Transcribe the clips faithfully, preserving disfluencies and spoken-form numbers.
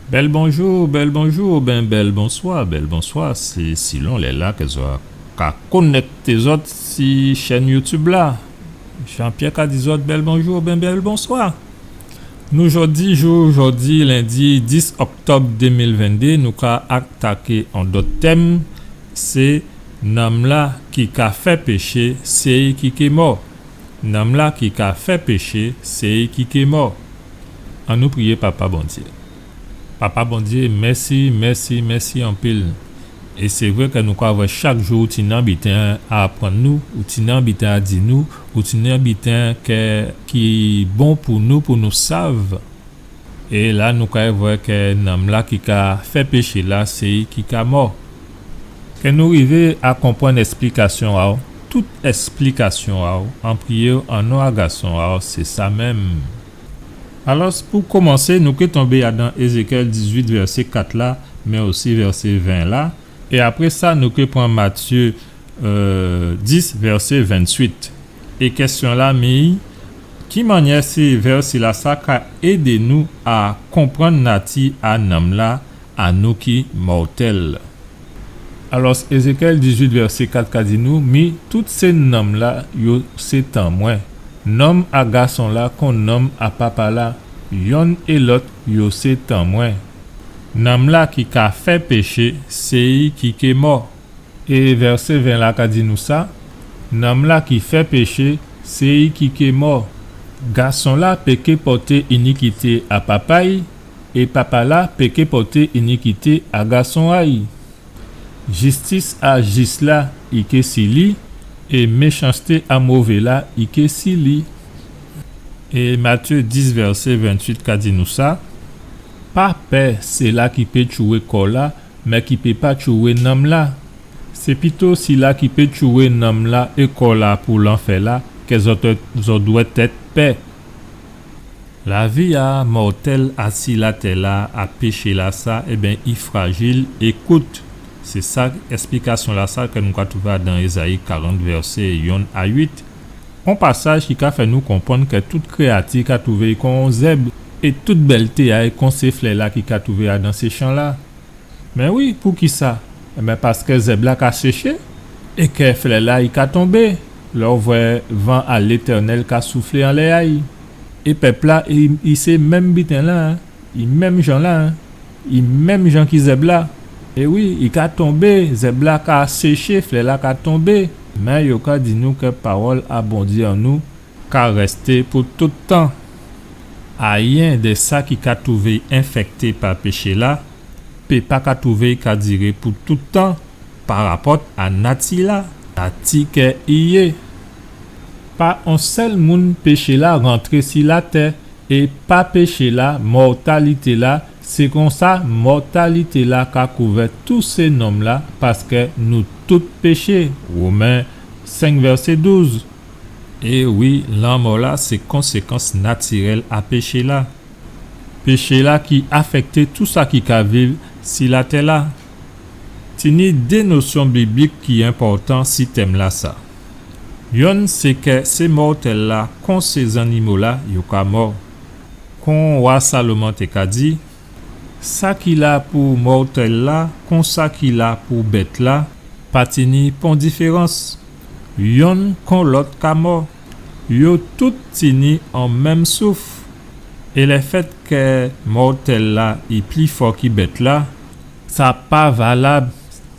Bèl bonjou, bèl bonjou, oben bèl bonswa, bèl bonswa, sé silon lè-la kè zòt ka konèkté zòt si chèn YouTube la. Jean-Pierre ka di zòt bèl bonjou, oben bèl bonswa. Nou jòdi jou, jòdi lendi dis òktòb dé mil venndé, nou ka ataké on dòt tèm, sé nanm-la ki ka fè péché, sé i ki ké mò. Nanm-la ki ka fè péché, sé i ki ké mò. Annou priyé Papa Bondyé. Papa Bondyé, mèsi, mèsi, mèsi anpil. É sé vré kè nou ka vwè chak jou ou tini on biten a aprann nou, ou tini on biten a di nou, ou tini on biten kè, ki bon pou nou, pou nou sav. É la, nou kay vwè kè nanm-la ki ka fè péché-la, sé i ki ka mò. Kè nou rivé a konprann èsplikasyon a'w, tout èsplikasyon a'w, an priyé'w, an non a Gason a'w, sé sa menm. Alò, pou komansé, nou ké tonbé adan Ézékyèl dizuit, vèsé kat la, mé osi vèsé ven la. É apré sa, nou ké pran Matyé, euh, dis, vèsé ventuit. É kèsyon-la, mi, ki mannyè sé vèsé-lasa ka édé nou a konprann nati a nanm-la, a nou ki mòtèl? Alò, Ézékyèl dizuit, vèsé kat ka di nou, mi, tout sé nanm-la, yo sé tan mwen. Nonm a gason-la kon nonm a papa-la, yonn é lòt, yo sé tan mwen. Nanm-la ki ka fè péché, sé i ki ké mò. É vèsé ven la ka di nou sa, nanm-la ki fè péché, sé i ki ké mò. Gason-la péké pòté inikité a papa-y, é papa-la péké pòté inikité a gason a-y. Jistis a jis-la i ké si li, é méchansté a mové-la i ké si li. É Matyé dis, vèsé ventuit ka di nou sa, pa pè sila ki pé tjwé kò-la, mé ki pé pa tjwé nanm-la. Sé pito sila ki pé tjwé nanm-la é kò-la pou lanfè-la, kè zòt, zòt dwèt èt pè. Lavi a mòtèl asi latè-la a péché-lasa, ében, i frajil é kout. Sé sa, èsplikasyon-lasa kè nou ka twouvé adan Ézayi karant, vèsé yonn a uit. On pasaj ki ka fè nou konprann kè tout kréyati ka twouvé-y kon zèb, é tout bèlté a-y kon sé flè-la ki ka twouvé adan sé chan-la. Mé wi, poukisa? Ében, paskè zèb-la ka séché, é kè flè-la i ka tonbé, lè ou vwè van a Létènèl ka souflé anlè a-y. É pèp-la, i, i sé menm biten-la, en. I menm jan-la, en. I menm jan ki zèb-la. É wi, i ka tonbé, zèb-la ka séché, flè-la ka tonbé. Mé yo ka di nou kè pawòl a Bondyé an nou ka rèsté pou tout tan. Ayen dè sa ki ka twouvé-y enfèkté pa péché-la, pé pa ka twouvé-y ka diré pou tout tan, parapòt a nati-la, nati kè i yé. Pa on sèl moun péché-la rantré si latè, é pa péché-la, mòtalité-la, sé konsa mòtalité-la ka kouvè tout sé nonm-la, paskè nou tout péché. Women senk, vèsé douz. É wi, lanmò-la sé konsékans natirèl a péché-la. Péché-la ki afèkté tout sa ki ka viv si latè-la. Tini dé nosyon biblik ki enpòtan si tèm-lasa. Yonn sé kè sé mòtèl-la, kon sé zannimo-la, yo ka mò. Kon wa Salomon té ka di, sa ki la pou mòtèl-la, kon sa ki la pou bèt-la, pa tini pon diférans. Yonn kon lòt ka mò. Yo tout tini on menm souf. É lèfèt kè mòtèl-la i pli fò ki bèt-la, sa pa valab,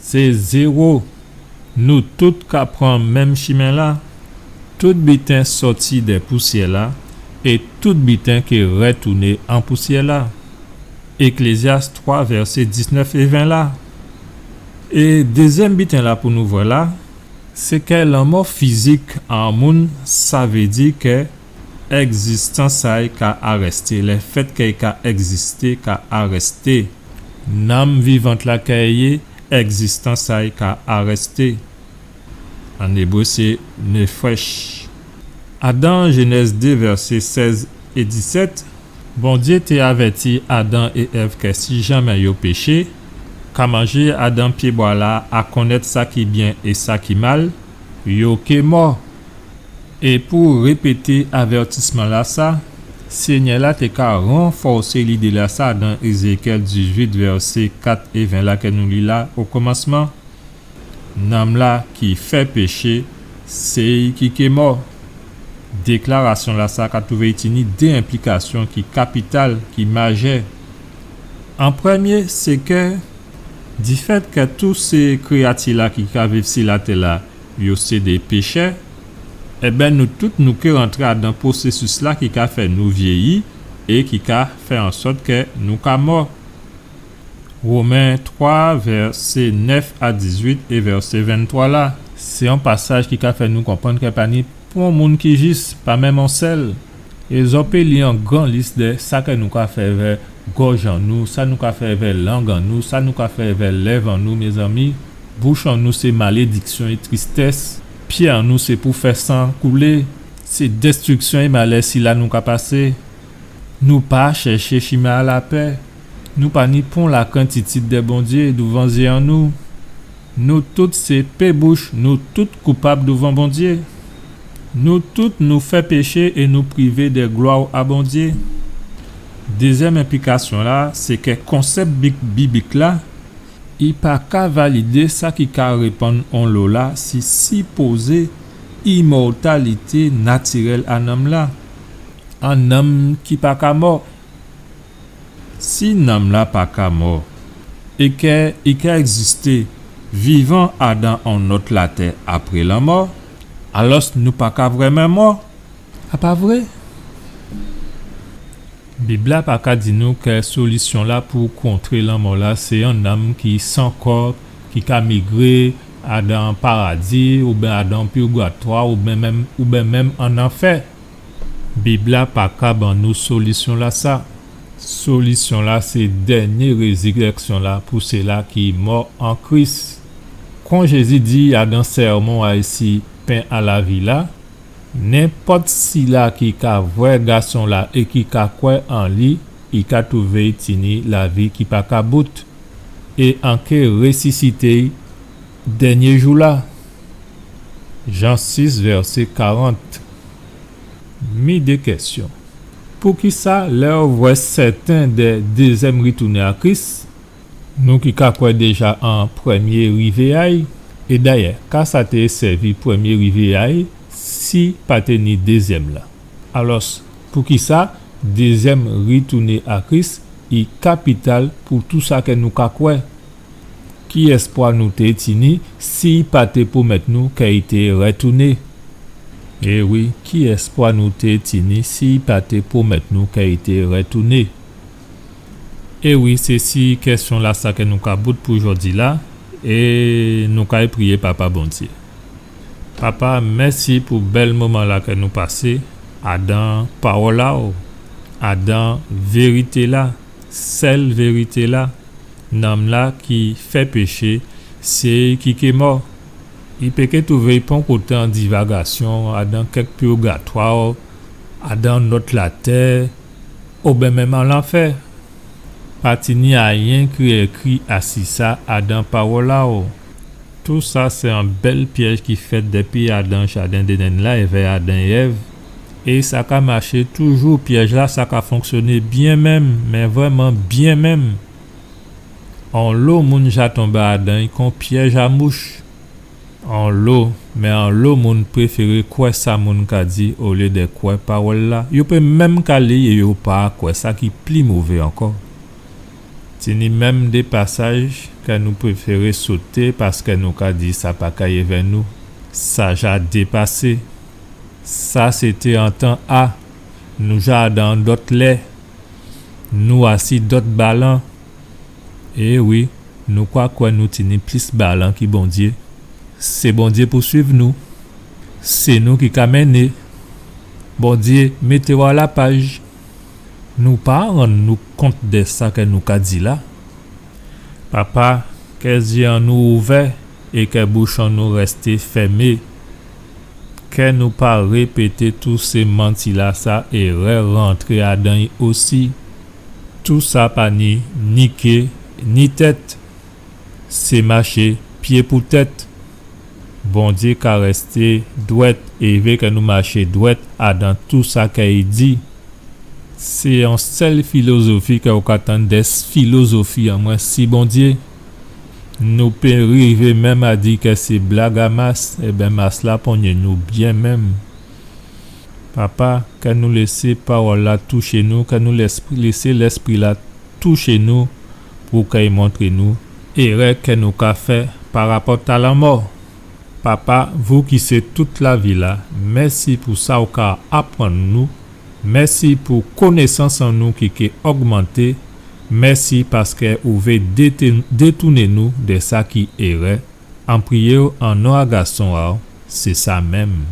sé zéwo. Nou tout ka pran menm chimen-la. Tout biten sòti dè pousyè-la, é tout biten ké rètouné an pousyè-la. Éklézyas twa, vèsé diznèf é ven la. É dézyèm biten-la pou nou vwè la, sé kè lanmò fizik a on moun, sa vé di kè ègzistans a-y ka arèsté, lèfèt kè i ka ègzisté ka arèsté. Nanm vivant-la kè i yé, ègzistans a-y ka arèsté. An ébré, sé nefèch. Adan Jénèz dé, vèsé sèz é disèt, Bondyé té avèti Adan é Èv kè si janmè yo péché, ka manjé adan pyébwa-la a konnèt sa ki byen é sa ki mal, yo ké mò. É pou répété avètisman-lasa, Senyè-la té ka ranfòsé lidé-lasa dan Ézékièl dizuit, vèsé kat é ven la kè nou li la o komansman. Nanm-la ki fè péché, sé i ki ké mò. Déklarasyon-lasa ka twouvé i tini dé enplikasyon ki kapital, ki majè. An prèmyé, sé kè, difèt kè tout sé kréyati-la ki ka viv si latè-la, yo sé dé péchè, ében, nou tout nou ké rantré adan pwosésis-la ki ka fè nou vyéyi é ki ka fè an sòt kè nou ka mò. Women twa, vèsé nèf a dizuit é vèsé venntwa la, sé on pasaj ki ka fè nou konprann kè pa ni pon moun ki jis, pa menm on sèl. É zò pé li on gran lis dè sa kè nou ka fè èvè gòj an nou, sa nou ka fè èvè lang an nou, sa nou ka fè èvè lèv an nou, mézanmi. Bouch an nou sé malédiksyon é tristès, pyé an nou sé pou fè san koulé, sé dèstriksyon é malè sila nou ka pasé. Nou pa chèché chimen a lapè. Nou pa ni pon lakrentitid dè Bondyé douvan zyé an nou. Nou tout sé pé bouch, nou tout koupab douvan Bondyé. Nou tout nou fè péché é nou privé dè glwa a Bondyé. Dézyèm enplikasyon-la, sé kè konsèp bi-, biblik-la, i pa ka validé sa ki ka répann onlo-la si sipozé imòtalité natirèl a nanm-la. On nanm ki pa ka mò. Si nanm-la pa ka mò, é kè i ka ègzisté vivan adan on nòt latè apré lanmò, alòs nou pa ka vrèman mò, a pa vré? Bib-la pa ka di nou kè solisyon-la pou kontré lanmò-la sé on nanm ki san kò, ki ka migré adan paradi, oubyen adan pirgatwa, oubyen menm, oubyen menm an anfè. Bib-la pa ka ban nou solisyon-lasa. Solisyon-la sé dènyé rézirèksyon-la pou sila ki mò an Kris. Kon Jézi di adan sèmon a'y si pen a lavi-la, nenpòt sila ki ka vwè Gason-la é ki ka kwè an li, i ka twouvé i tini lavi ki pa ka bout, é an ké résisité'y dènyé jou-la. Jan sis, vèsé karant. Mi dé kèsyon. Poukisa lè ou vwè sèten dè dézyèm ritouné a Kris, nou ki ka kwè déja an prèmyé rivé a'y, é dayè, ka sa té sèvi prèmyé rivé a'y si pa té ni dézyèm-la? Alòs, poukisa dézyèm ritouné a Kris i kapital pou tou sa kè nou ka kwè? Ki èspwa nou té tini si i pa té pwomèt nou kè i té rètouné? É wi, ki èspwa nou té tini si i pa té pwomèt nou kè i té rètouné? É wi, sé si kèsyon-lasa kè nou ka bout pou jòdi-la, é nou kay priyé Papa Bondyé. Papa, mèsi pou bèl moman-la kè nou pasé adan pawòl a'w, adan vérité-la, sèl vérité-la. Nanm-la ki fè péché, sé i ki ké mò. I pé ké twouvé i pon koté an divagasyon, adan kèk pirgatwa, adan nòt latè, oubyen menm an lanfè. Pa tini ayen ki ékri asi sa adan pawòl a'w. Tousa sé on bèl pyèj ki fèt dépi adan jaden d'Éden-la èvè Adan é Èv. É sa ka maché toujou, pyèj-lasa ka fonksyoné byen menm, mé vrèman byen menm. Onlo moun ja tonbé adan'y kon pyèj a mouch. Onlo, mé onlo moun préféré kwè sa moun ka di olyé dè kwè pawòl-la. Yo pé menm ka li é yo pa kwè, sa ki pli mové ankò. Tini menm dé pasaj kè nou préféré soté paskè nou ka di sa pa kay èvè nou. Sa ja dépasé. Sa sété an tan a. Nou ja adan dòt lè. Nou asi dòt balan. É wi, nou ka kwè nou tini plis balan ki Bondyé. Sé Bondyé pou swiv nou. Sé nou ki ka mennen. Bondyé, mété'w a lapaj. Nou pa rann nou kont dè sa kè nou ka di la. Papa, kè zyé an nou ouvè é kè bouch an nou rèsté fèmé. Kè nou pa répété tout sé manti-lasa é rèrantré adan'y osi. Tousa pa ni, ni ké, ni tèt. Sé maché pyé pou tèt. Bondyé ka rèsté dwèt é i vé kè nou maché dwèt adan tousa kè i di. Sé on sèl filozofi kè ou ka tann dè filozofi an mwen si Bondyé. Nou pé rivé menm a di kè sé blag a mas, ében, mas-la ponyé nou byen menm. Papa, kè nou lésé pawòl-la touché nou, kè nou lèspri, lésé Lèspri-la touché nou, pou kè i montré nou érè kè nou ka fè parapòt a lanmò. Papa, vou ki sé tout lavi-la, mèsi pou sa ou ka aprann nou, mèsi pou konésans an nou ki ké ogmanté, mèsi paskè ou vé dété-, détouné nou dè sa ki érè. An priyé-w an non a Gason a-w, sé sa menm.